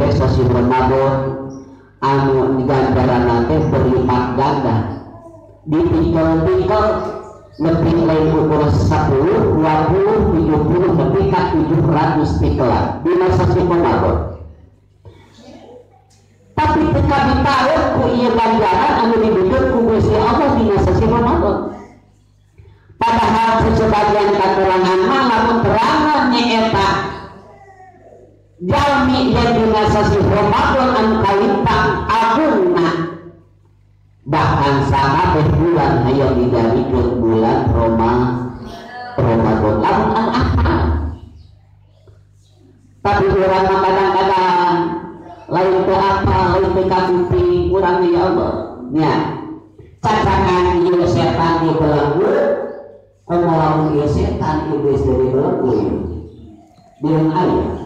teh sasih Ramadan anu diganjaran teh berlipat ganda dipikel-pikel lebih lain ukur 10, 20, 70 lebih ka 700 pikelan dina sasih Ramadan. Tapi teu kabitaeun ku ieu ganjaran anu dibikeun ku Gusti Allah dina sasih Ramadan. Padahal sebagian katerangan mah lamun terangan nyaeta jalmi yang dina sasih Ramadan anu kalintang agungna bahkan sakabeh bulan hayang dijadikeun bulan Ramadan lamun anu apal. Tapi urang mah kadang-kadang lain teu apal, lain teu kapuping urang ya Allah nya cacangan ieu setan ieu belenggu komo lamun ieu setan iblis dari belenggu ieu bilang aya.